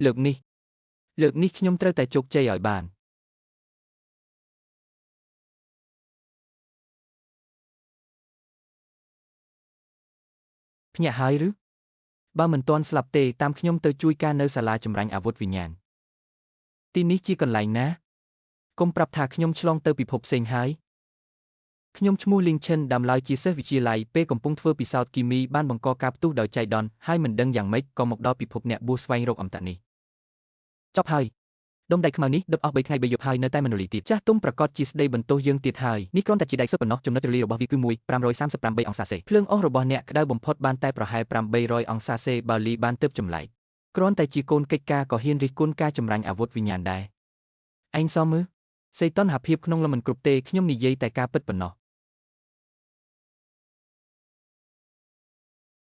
លើកនេះ លើកនេះខ្ញុំត្រូវតែជោគជ័យឲ្យបាន ភ្ញាក់ហើយឬបើមិនទាន់ស្លាប់ទេតាមខ្ញុំទៅជួយការនៅសាលាចម្រាញ់អាវុធវិញ្ញាណទីនេះជាកន្លែងណាកុំប្រាប់ថាខ្ញុំឆ្លងទៅពិភពផ្សេងហើយខ្ញុំឈ្មោះលីងឈិនដើមឡើយជាសិស្សវិទ្យាល័យពេលកំពុងធ្វើពិសោធន៍គីមីបានបង្កការផ្ទុះដោយចៃដន្យហើយមិនដឹងយ៉ាងម៉េចក៏មកដល់ពិភពអ្នកបួសស្វែងរកអមតៈនេះចប់ហើយដុំដែកខ្មៅនេះដុតអស់3ថ្ងៃ3យប់ហើយនៅតែមិនរលីទៀតចាស់ទុំប្រកាសជាស្ដីបន្ទោសយើងទៀតហើយនេះគ្រាន់តែជាដែកសុទ្ធប៉ុណ្ណោះចំណុចរលីរបស់វាគឺ1 538អង្សាសេភ្លើងអុសរបស់អ្នកក្តៅបំផុតបានតែប្រហែល800អង្សាសេបើលីបានទើបចម្លែកគ្រាន់តែជាកូនកិច្ចការក៏ហ៊ានរិះគន់ការចម្រាញ់អាវុធវិញ្ញាណដែរឯងសមមើលសីតុណ្ហភាពក្នុងលមិនគ្រប់ទេខ្ញុំនិយាយតែការពិតប៉ុណ្ណោះ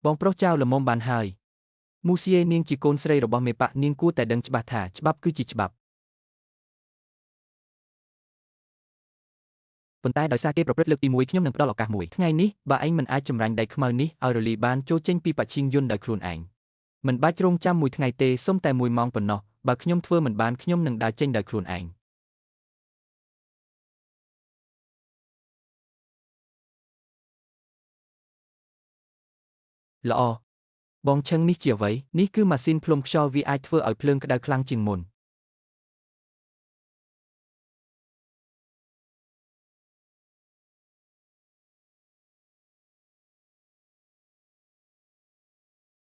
បងប្រុសចៅល្មមបានហើយមូសៀនាងជាកូនស្រីរបស់មេប៉ាក់នាងគួរតែដឹងច្បាស់ថាច្បាប់គឺជាច្បាប់ប៉ុន្តែដោយសារគេប្រព្រឹត្តលើកទី1ខ្ញុំនឹងផ្ដល់ឱកាសមួយថ្ងៃនេះបើឯងមិនអាចចម្រាញ់ដែកខ្មៅនេះឲ្យរលីបានចូលចេញពីប៉ាឈីងយន្តដោយខ្លួនឯងមិនបាច់រងចាំមួយថ្ងៃទេសុំតែ1ម៉ោងប៉ុណ្ណោះបើខ្ញុំធ្វើមិនបានខ្ញុំនឹងដើរចេញដោយខ្លួនឯងល្អបងឆឹងនេះជាអ្វីនេះគឺម៉ាស៊ីនផ្លុំខ្យល់វាអាចធ្វើឲ្យភ្លើងក្តៅខ្លាំងជាងមុន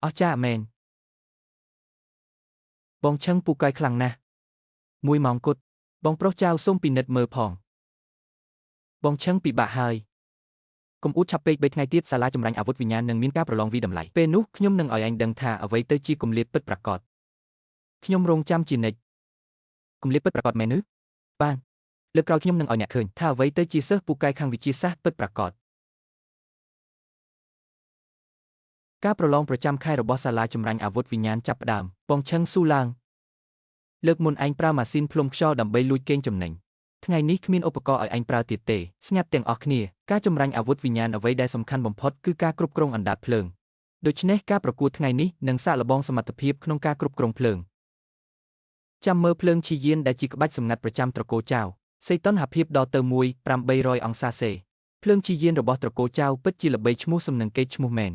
អស្ចារ្យមែនបងឆឹងពូកែខ្លាំងណាស់1ម៉ោងគត់បងប្រុសចៅសូមពិនិត្យមើលផងបងឆឹងពិបាកហើយកុំអួតឆាប់ពេក3ថ្ងៃទៀតសាលាចម្រាញ់អាវុធវិញ្ញាណនឹងមានការប្រឡងវិតម្លៃពេលនោះខ្ញុំនឹងឲ្យឯងដឹងថាអ្វីទៅជាគម្លាតពិតប្រាកដខ្ញុំរងចាំជានិច្ចគម្លាតពិតប្រាកដមែនឬបានលើកក្រោយខ្ញុំនឹងឲ្យអ្នកឃើញថាអ្វីទៅជាសិស្សពូកែខាងវិទ្យាសាស្ត្រពិតប្រាកដការប្រឡងប្រចាំខែរបស់សាលាចម្រាញ់អាវុធវិញ្ញាណចាប់ផ្ដើមបងឆឹងស៊ូឡើងលើកមុនឯងប្រើម៉ាស៊ីនផ្លុំខ្យល់ដើម្បីលួចកេងចំណេញថ្ងៃនេះគ្មានឧបករណ៍ឲ្យឯងប្រើទៀតទេស្ងាត់ទាំងអស់គ្នាការចម្រាញ់អាវុធវិញ្ញាណអ្វីដែលសំខាន់បំផុតគឺការគ្រប់គ្រងអណ្ដាតភ្លើងដូច្នេះការប្រកួតថ្ងៃនេះនឹងសាកល្បងសមត្ថភាពក្នុងការគ្រប់គ្រងភ្លើងចាំមើលភ្លើងឈីយានដែលជាក្បាច់សម្ងាត់ប្រចាំត្រកូលចៅសីតុណ្ហភាពដល់ទៅ1 800អង្សាសេភ្លើងឈីយានរបស់ត្រកូលចៅពិតជាល្បីឈ្មោះសំនឹងកេរឈ្មោះមែន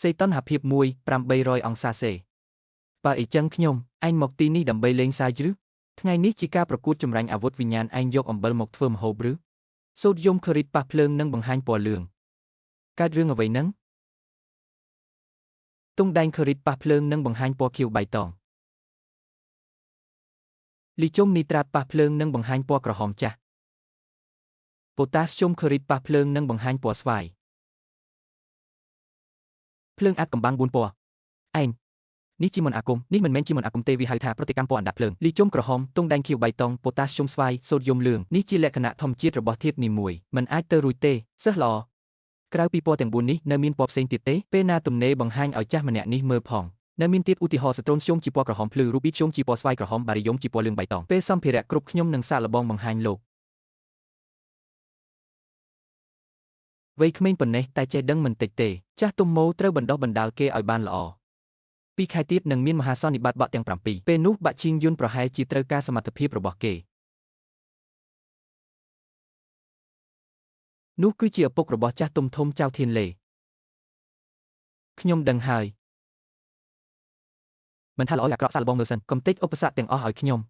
សីតុណ្ហភាព1 800អង្សាសេបើអីចឹងខ្ញុំឯងមកទីនេះដើម្បីលេងសើចឬថ្ងៃនេះជាការប្រកួតចម្រាញ់អាវុធវិញ្ញាណឯងយកអំបិលមកធ្វើម្ហូបឬសូដ្យូមក្លូរីតប៉ះភ្លើងនិងបង្ហាញពណ៌លឿងកើតរឿងអ្វីនឹងទង់ដែងក្លូរីតប៉ះភ្លើងនិងបង្ហាញពណ៌ខៀវបៃតងលីជុំនីត្រាតប៉ះភ្លើងនិងបង្ហាញពណ៌ក្រហមចាស់ប៉ូតាស្យូមក្លូរីតប៉ះភ្លើងនិងបង្ហាញពណ៌ស្វាយភ្លើងអាចកំបាំង4ពណ៌ឯងនេះជាមន្តអាគមនេះមិនមែនជាមន្តអាគមទេវាហៅថាប្រតិកម្មពណ៌អណ្ដាតភ្លើងលីជុំក្រហមទង់ដែងខៀវបៃតងប៉ូតាស្យូមស្វាយសូដ្យូមលឿងនេះជាលក្ខណៈធម្មជាតិរបស់ធាតុនីមួយមិនអាចទៅរួចទេសិស្សល្អក្រៅពីពណ៌ទាំង4នេះនៅមានពណ៌ផ្សេងទៀតទេពេលណាទំនេរបង្ហាញឲ្យចាស់ម្នាក់នេះមើលផងនៅមានទៀតឧទាហរណ៍ស្ត្រូនស្យូមជាពណ៌ក្រហមភ្លឺរូប៊ីស្យូមជាពណ៌ស្វាយក្រហមបារីយ៉ូមជាពណ៌លឿងបៃតងពេលសម្ភារៈគ្រប់ខ្ញុំនឹងសាកល្បងបង្ហាញលោកវ័យក្មេងប៉ុណ្ណេះតែចេះដឹងមិនតិចទេចាស់ទុំម៉ូត្រូវបណ្ដុះបណ្ដាលគេឲ្យបានល្អ2ខែទៀតនឹងមានមហាសន្និបាតបាក់ទាំង7ពេលនោះបាក់ឈីងយុនប្រហែលជាត្រូវការសមត្ថភាពរបស់គេនោះគឺជាឪពុករបស់ចាស់ទុំធំចៅធានលេខ្ញុំដឹងហើយមិនថាល្អអាក្រក់សាកល្បងមើលសិនកុំតិចឧបសគ្គទាំងអស់ឲ្យខ្ញុំ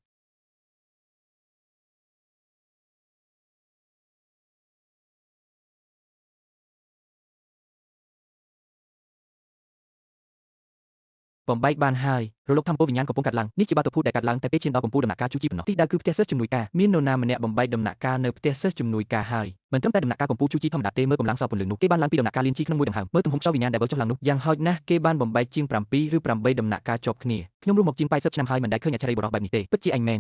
បំបែកបានហើយរលកធម្មពលវិញ្ញាណកំពុងកាត់ឡើងនេះជាបាតុភូតដែលកាត់ឡើងតែពេលឈានដល់កំពូលដំណាក់កាលជួជីប៉ុណ្ណោះទីដៅគឺផ្ទះសិស្សជំនួយការមាននរណាម្នាក់បំបែកដំណាក់កាលនៅផ្ទះសិស្សជំនួយការហើយមិនត្រឹមតែដំណាក់កាលកំពូលជួជីធម្មតាទេមើលកម្លាំងសោពន្លឺនោះគេបានឡើងពីដំណាក់កាលលៀនជីក្នុងមួយដង្ហើមមើលទំហំខ្យល់វិញ្ញាណដែលវិលចុះឡើងនោះយ៉ាងហោចណាស់គេបានបំបែកជាង7ឬ8ដំណាក់កាលជាប់គ្នាខ្ញុំរស់មកជាង80ឆ្នាំហើយមិនដែលឃើញអច្ឆរិយបុរសបែបនេះទេពិតជាអញមែន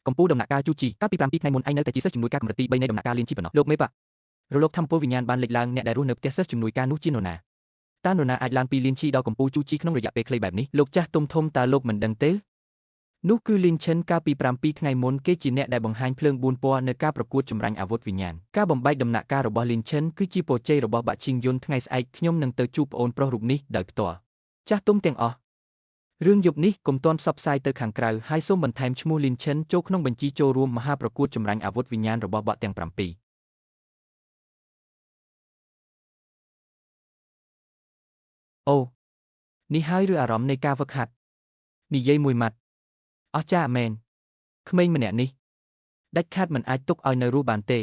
កំពូលដំណាក់កាលជួជីកាលពី7ថ្ងៃមុនឯងនៅតែជាសិស្សជំនួយការកម្រិតទី3នៃដំណាក់កាលលៀនជីប៉ុណ្ណោះលោកមេប៉ារលកធម្មពលវិញ្ញាណបានលេចឡើងអ្នកដែលរស់នៅផ្ទះសិស្សជំនួយការនោះជានរណាតើនរណាអាចឡើងពីលៀនជីដល់កំពូលជូជីក្នុងរយៈពេលខ្លីបែបនេះលោកចាស់ទុំធំតើលោកមិនដឹងទេនោះគឺលីងឈិនកាលពី7ថ្ងៃមុនគេជាអ្នកដែលបង្ហាញភ្លើង4ពណ៌នៅការប្រកួតចម្រាញ់អាវុធវិញ្ញាណការបំបែកដំណាក់កាលរបស់លីងឈិនគឺជាពរជ័យរបស់បាក់ឈីងយុនថ្ងៃស្អែកខ្ញុំនឹងទៅជួបប្អូនប្រុសរូបនេះដោយផ្ទាល់ចាស់ទុំទាំងអស់ រឿងយប់នេះកុំទាន់ផ្សព្វផ្សាយទៅខាងក្រៅហើយសូមបន្ថែមឈ្មោះលីនឈិនចូលក្នុងបញ្ជីចូលរួមមហាប្រកួតចម្រាញ់អាវុធវិញ្ញាណរបស់បកទាំង7អូនេះហើយឬអារម្មណ៍នៃការហ្វឹកហាត់និយាយមួយម៉ាត់អស្ចារ្យមែនក្មេងម្នាក់នេះដាច់ខាតមិនអាចទុកឲ្យនៅរស់បានទេ